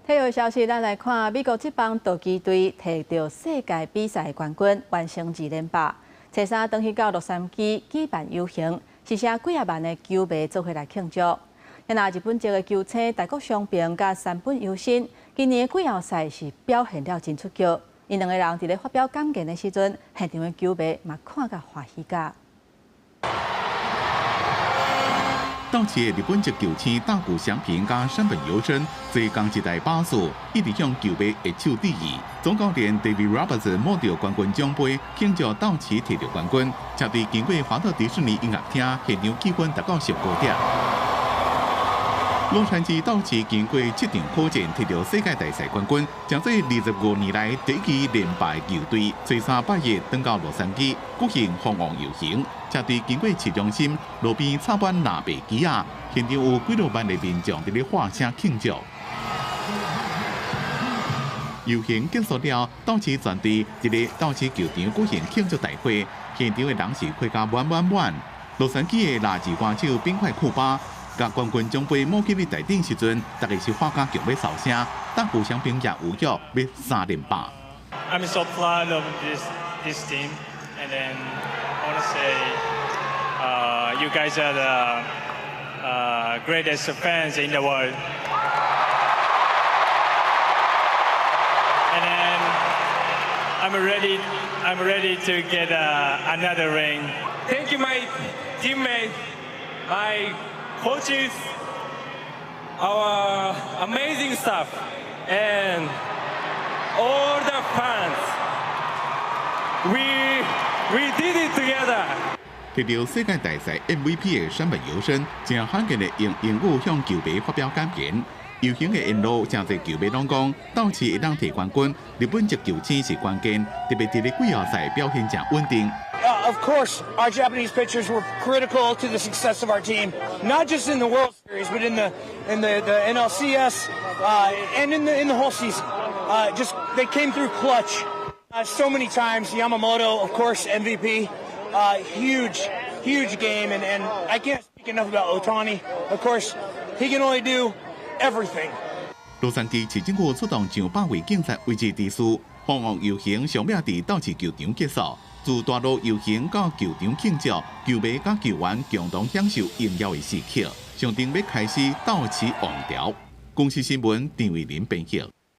體育消息，咱來看美國職棒道奇隊提著世界比賽冠軍，完成二連霸。初三轉去到洛杉磯舉辦遊行，是寫幾仔萬的球迷做伙來慶祝。那日本籍的球星大谷翔平佮山本由伸，今年的季後賽是表現了真出色。𪜶兩個人佇咧發表感言的時陣，現場的球迷嘛看甲歡喜甲。道奇的日本籍球星大谷翔平佮山本由伸，坐仝一台巴士，一直向球迷揮手致意。總教練 David Roberts 摸著冠軍獎盃，慶祝道奇提著冠軍。車隊經過華特迪士尼音樂廳，現場氣氛達到上高點。洛杉磯道奇經過七場苦戰，提著世界大賽冠軍，成做25年來第一支連敗球隊。初三拜日，轉到洛杉磯舉行封王遊行，車隊經過市中心，路邊插滿藍白旗仔，現場有幾若萬的民眾佇咧喊聲慶祝。遊行結束了，道奇全隊佇咧道奇球場舉行慶祝大會，現場的人是開甲滿滿滿。洛杉磯的辣子歌手冰塊庫巴，共冠軍獎盃摸起咧台頂時陣，大家是喊甲強欲嗽聲，大谷翔平也有約欲三連霸。 I'm so proud of this team, and then I want to say, you guys are the greatest fans in the world. And then I'm ready to get another ring. Thank you, my teammates, my coaches, our amazing staff, and all the fans. We did it together. 得著世界大賽 MVP 的山本由伸，真罕見的用英語向球迷發表感言。遊行的沿路，誠濟球迷攏講，道奇會當提冠軍，日本籍球星是關鍵，特別佇咧季後賽表現誠穩定。 Of course, our Japanese pitchers were critical to the success of our team, not just in the World Series, but in the NLCS and in the whole season. Just they came through clutch so many times. Yamamoto, of course, MVP, huge, huge game, and I can't speak enough about Ohtani. Of course, he can only do everything. 洛杉磯市政府出動上百位警察維持秩序，封王遊行上尾佇道奇球場結束。自大路遊行到球場慶祝，球迷佮球員共同享受榮耀的時刻，象徵欲開始道奇王朝。公視新聞陳偉林編譯。